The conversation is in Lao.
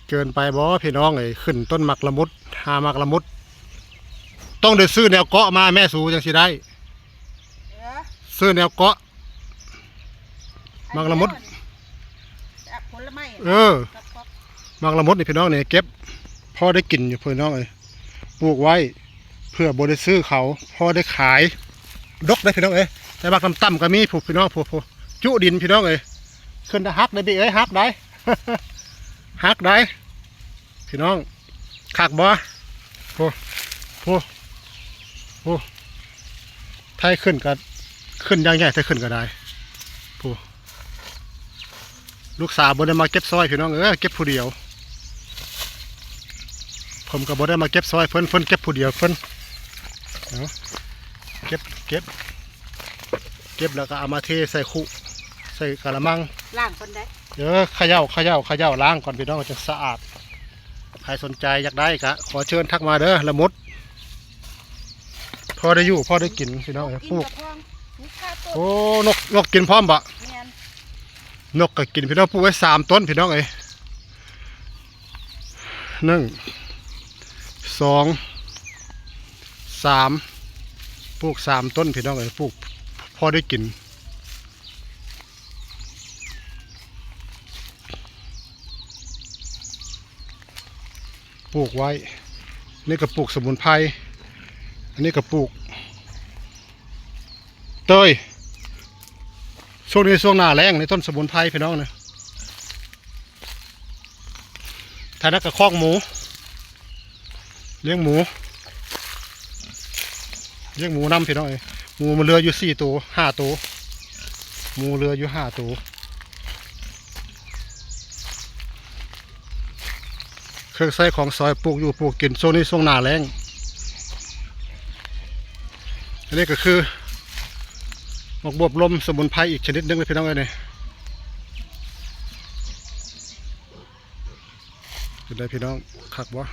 ເກີນໄປບໍ່ພີ່ນ້ອງເອີຍ? ຂຶ້ນຕົ້ນໝາກລະມຸດ ຫາໝາກລະມຸດ ຕ້ອງໄດ້ຊື້ແນວເກາະມາແມ່ ສູຈັ່ງຊິໄດ້. ເອີ ຊື້ແນວເກາະ ໝາກລະມຸດ ອັນນີ້ ອາ ຜົນລະໄມ້ ເອີ ກັບ ກັບ ໝາກລະມຸດນີ້ພີ່ນ້ອງນີ້ ເກັບພໍໄດ້ກິນຢູ່ພີ່ນ້ອງເອີຍ. ປູກໄວ້ເພື່ອບໍ່ໄດ້ຊື້ເຂົາ ພໍໄດ້ຂາຍ ດົກເດ້ພີ່ນ້ອງເອີຍ. ແຕ່ໝາກຕ່ຳໆກໍມີພຸ້ນພີ່ນ້ອງ ພຸ້ນ ພຸ້ນ ຈຸດິນພີ່ນ້ອງເອີຍ. ຂຶ້ນແຕ່ຫັກໄດ໋ບີເອີຍ ຫັກໄດ໋ ຫັກໄດ໋ພີ່ນ້ອງ. ຄັກບໍ່? ໂອ້ ໂອ້ ໂອ້ ໄຖຂຶ້ນກໍຂຶ້ນຢ່າງໃຫຍ່ ໄຖຂຶ້ນກໍໄດ້. ໂອ້ ລູກສາວບໍ່ໄດ້ມາເກັບຊ່ອຍພີ່ນ້ອງເອີຍ ເກັບຜູ້ດຽວ. ຜົມກໍບໍ່ໄດ້ມາເກັບຊ່ອຍເພິ່ນ ເພິ່ນເກັບຜູ້ດຽວເພິ່ນ. ເອົາ ເກັບ ເກັບ ເກັບແລ້ວກໍເອົາມາເທໃສ່ຄຸ ໃສ່ກະລະມັງ ລ້າງກ່ອນໄດ໋. ເອີ ຂະເຍົາ ຂະເຍົາ ຂະເຍົາ ລ້າງກ່ອນພີ່ນ້ອງ ຈັ່ງສະອາດ. ໃຜສົນໃຈຢາກໄດ້ກະຂໍເຊີນທັກມາເດີ ລະມຸດ ພໍໄດ້ຢູ່ພໍໄດ້ກິນພີ່ນ້ອງເອີຍ. ປູກ ໂອ້ ນົກ ນົກກິນພ້ອມບໍ? ແມ່ນ ນົກກໍກິນພີ່ນ້ອງ. ປູກໄວ້ສາມຕົ້ນພີ່ນ້ອງເອີຍ ໜຶ່ງ ສອງ ສາມ ປູກສາມຕົ້ນພີ່ນ້ອງເອີຍ ປູກພໍໄດ້ກິນ. ປູກໄວ້ ນີ້ກໍປູກສະໝຸນໄພ ອັນນີ້ກໍປູກເຕີຍ. ຊ່ວງນີ້ຊ່ວງໜ້າແລ້ງ ໃນຕົ້ນສະໝຸນໄພພີ່ນ້ອງນະ. ທາງນັ້ນກໍຄອກໝູ ລ້ຽງໝູ ລ້ຽງໝູນຳພີ່ນ້ອງເອີຍ. ໝູມັນເຫຼືອຢູ່ສີ່ໂຕ ຫ້າໂຕ ໝູເຫຼືອຢູ່ຫ້າໂຕ. ເຄື່ອງໃຊ້ຂອງສອຍ ປູກຢູ່ປູກກິນ ຊ່ວງນີ້ຊ່ວງໜ້າແລ້ງ. ອັນນີ້ກໍຄືໝາກບວບລົມ ສະໝຸນໄພອີກຊະນິດໜຶ່ງເດ້ພີ່ນ້ອງເອີຍນີ້. ເປັນໃດພີ່ນ້ອງ ຄັກບໍ່?